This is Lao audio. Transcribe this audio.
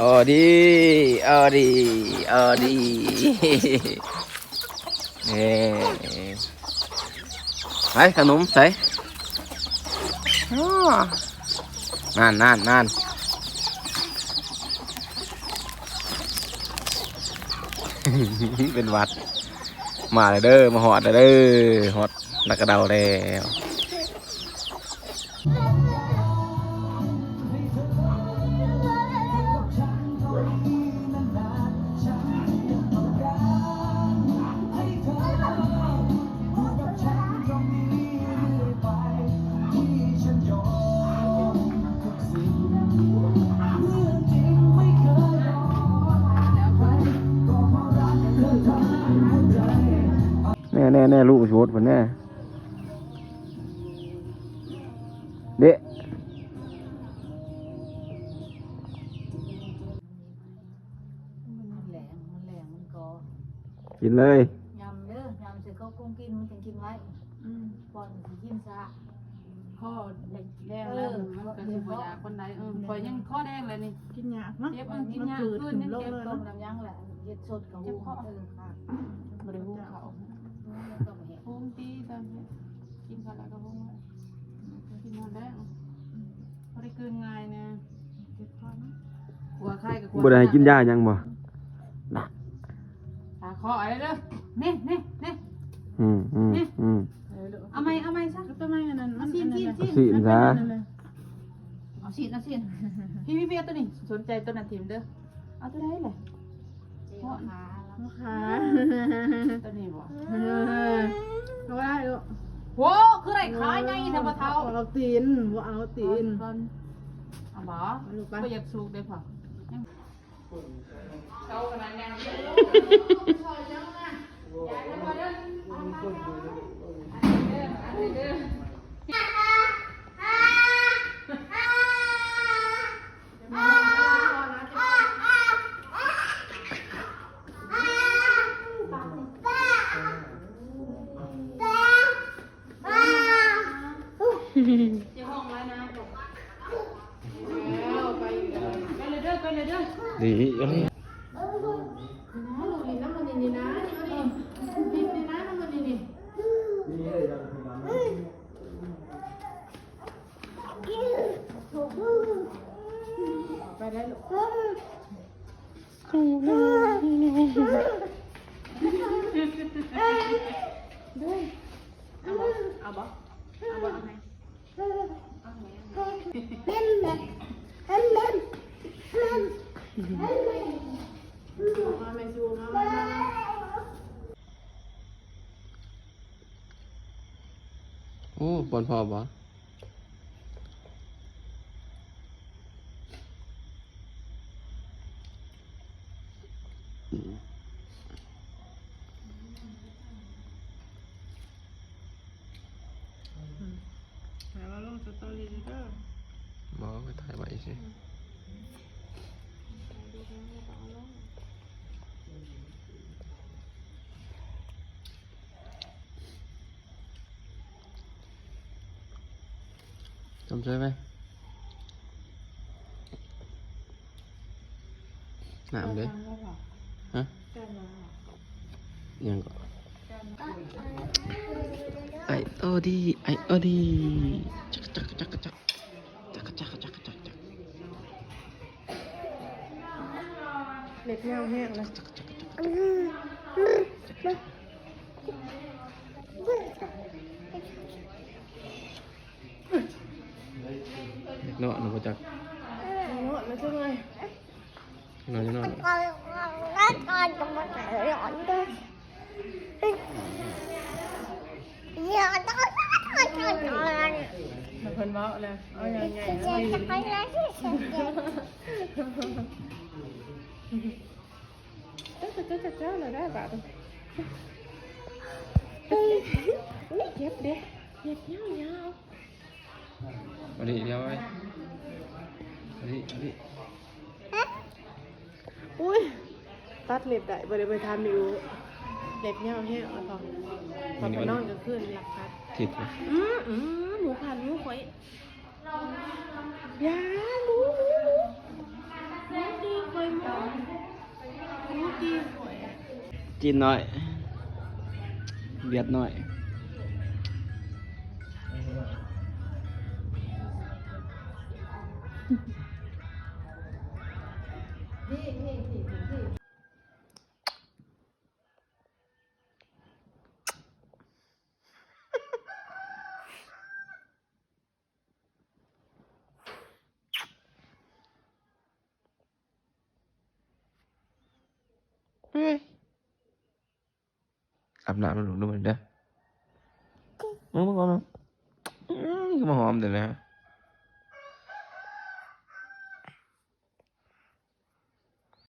ເອົາດີ ເອົາດີ ເອົາດີ ເອີ ໄປ ຂະໜົມໃສ່ ອໍ ນັ້ນໆໆ ເປັນຫວັດ. ມາແລ້ວເດີ ມາຮອດແລ້ວເດີ ຮອດລາກະເດົາແລ້ວ. ແນ່ໆໆ ລູກຊິຫົດເພິ່ນແນ່ ເດະ ມັນແຫຼງ ມັນແຫຼງ ມັນກໍ ກິນເລີຍ ຍຳເດີ ຍຳໃສ່ເຂົ້າກົງກິນ ມັນຈັ່ງກິນໄວ ອືມ ປ້ອນຊິກິນຊະ ຄໍແດງແລ້ວ ເອີ ມັນກໍຊິບໍ່ຢາກປານໃດ ເອີ ຂ້ອຍຍັງຄໍແດງແຫຼະນີ້ ກິນຍາກເນາະ ເຈັບ ເອີ ກິນຍາກ ຄືນຍັງເຈັບ ຕົ້ມນ້ຳຍັງແຫຼະ ເຮັດສົດກໍ ເຈັບຄໍ ເອີ ບໍ່ໄດ້ຫຸງເຂົ້າ ຫຸງຕີຕອນນີ້ ກິນເຂົ້າແລ້ວກໍຫຸງ ກິນຮອດແລ້ວ ບໍ່ໄດ້ກືນງ່າຍນະ ເຈັບຄໍນະ ກົວໄຂ້ກໍ ບໍ່ໄດ້ໃຫ້ກິນຢາຫຍັງບໍ່? ນະ ຕາຄໍໄອ້ເດີ ນີ້ ນີ້ ນີ້ ອືມ ອືມ ນີ້ ອືມ ເອີ ເອົາໃໝ່ ເອົາໃໝ່ຊະ ເອົາໃໝ່ ອັນນັ້ນ ເອົາຊີ້ນ ຊີ້ນ ຊີ້ນ ຊີ້ນຊະ ເອົາຊີ້ນ ເອົາຊີ້ນ ພີ່ ພີ່ ພີ່ ເອົາໂຕນີ້ ສົນໃຈໂຕນັ້ນຖິ້ມເດີ ເອົາໂຕໃດລະ? ເພາະ ເພາະຂາ ໂຕນີ້ບໍ່? ເອີ ເພາະວ່າ ໂອ້ ຄືໄດ້ຂາໃຫຍ່ແທ້ພໍ່ເຖົ້າ ເອົາຕີນ ບໍ່ເອົາຕີນ ເອົາບໍ່? ບໍ່ຢາກສຸກເດ້ພໍ່ ເຂົາຂະໜາດຍ່າງ ນີ້ ເອີຍ ໄປໄດ້ລູກ ເອົາບໍ່? ເອົາບໍ່? ເອົາບໍ່? ເອົາໃຫ້ ເອົາໃຫ້ ໂອ້ ປ້ອນພໍ່ບໍ່? ຖ່າຍມາລົງສະຕໍຣີເດີ. ບໍ່ ໄປຖ່າຍໄວ້ຊື່. ຈຳໃຈໄວ້ ນ້ຳເດ້. ຮະ? ຫຍັງເກາະ? ໄອໂອດີ ໄອໂອດີ ຈັກ ຈັກ ຈັກ ຈັກ ຈັກ. ເລັບຍາວແຮງເລີຍ. ເດັກນ້ອຍນະ ບໍ່ຈັກ ເດັກນ້ອຍນະ ຈັກໜ່ອຍ ເດັກນ້ອຍນະ. ເພິ່ນເວົ້າແລ້ວ ເອົາຫຍັງໃຫຍ່ ເຈົ້າ ເຈົ້າ ເຈົ້າ ເຈົ້າ ເຈົ້າ ລະໄດ້ບາດ ເຈັບເດ້ ເລັບຍາວໆ. ເອົານີ້ ດຽວໄວ້ ເອົານີ້ ເອົານີ້. ອຸ້ຍ ຕັດເລັບໄດ້ ບໍ່ໄດ້ໄປຖາມຢູ່ ເລັບຍາວແຮງ ເອົາເທາະ ເອົາໄປນອນກາງຄືນລັກຕັດ. ອືມ ອືມ ໝູພັນໝູຂ້ອຍ ຢ່າ ໝູ ໝູ ໝູ. ຈີນນ້ອຍ ຫວຽດນ້ອຍ. ເຮີ້ຍ ອາບນ້ຳໃຫ້ລູກດູມື້ນີ້ເດີ. ເບິ່ງ ເບິ່ງກ່ອນ ອືມ ຄືມາຫອມແທ້ນະ.